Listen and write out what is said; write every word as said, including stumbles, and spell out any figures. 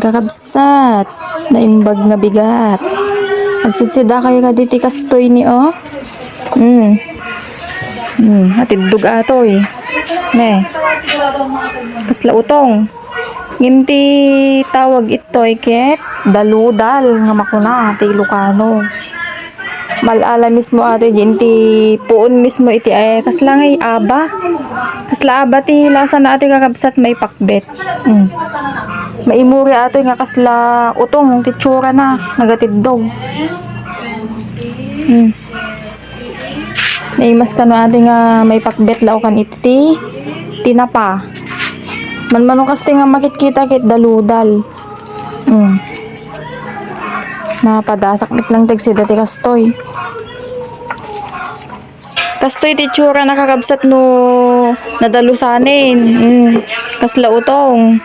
Kakabsat, naimbag nga bigat. Agsidsida kayo kaditi kastoy ni, oh. Mm. Mm, atiddog atoy. Ne. Kasla utong. Ngem ti tawag itoy ket daludal nga makuna ti Ilocano. Mal-ala mismo atoy diay ti puon mismo iti, eh, kasla ngay aba. Kasla aba ti lasana atoy kakabsat maipakbet. Mm. Maimuri atoy nga kasla utong ti itsura na, nagatiddog. Mm. Naimas kano atoy nga maipakbet la ukan iti tinapa. Manmano kastoy nga makitkita ket daludal. Mm. Mapadasak met lang tagsida ti kastoy. Kastoy ti itsura na kakabsat no nadalusanen. Mm. Kasla utong.